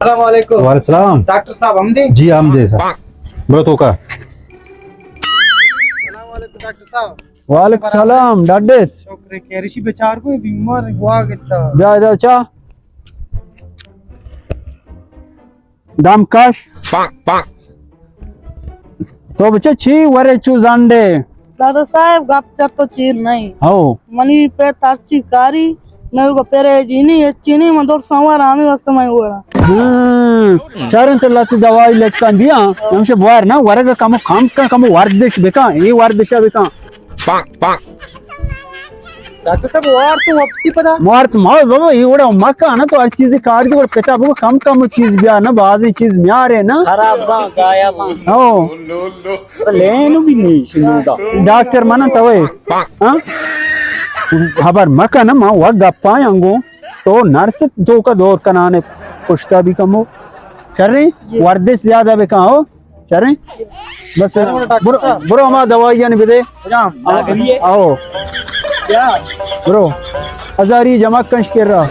السلام علیکم۔ وعلیکم السلام۔ ڈاکٹر صاحب ہم دے؟ جی، ہم دے سر۔ برو تو کا۔ السلام علیکم ڈاکٹر صاحب۔ وعلیکم السلام، ڈاڈیت۔ شکر خیر، اشی بیچار کو بیمار گوا گتا۔ بیا ادا چا۔ دم کش۔ تو بچے چی ورے چو زنڈے؟ دادا صاحب، گپ چر تو چیر نہیں۔ ہو۔ منی پہ ترچی کاری، میں کو پیرے جینی، اچینی، من دور سوار آمی واسطے میں ہوا۔ ہاں، چارن تو لت دوائی لکھن دیا، ہمشہ بوار نا، ورگ کمو کم کن، کمو وردش بکن، اے وردش بکن۔ ڈاکٹر صاحب، وار تو واپسی پدا؟ وار تو ما بابا، یہ وڑا مکا نا، تو ہر چیز کار دی، وڑا پتا بابا، کم کم چیز بیا نا، بازی چیز میارے نا۔ خراب باں، گایا باں۔ ہو۔ لینو بھی نہیں، شنودا۔ ڈاکٹر من توے۔ ہاں؟ خبر مکا نا، ما وقت گپا انگو۔ تو نرس تو کا دور کنانے، پشتا بھی کمو۔ شریں؟ جی۔ وردش زیادہ بکن، ہو؟ شریں؟ بس، برو، برو ہما دوائی جانی بدے۔ آؤ۔ برو۔ ہزاری جمع کنش کر رہا۔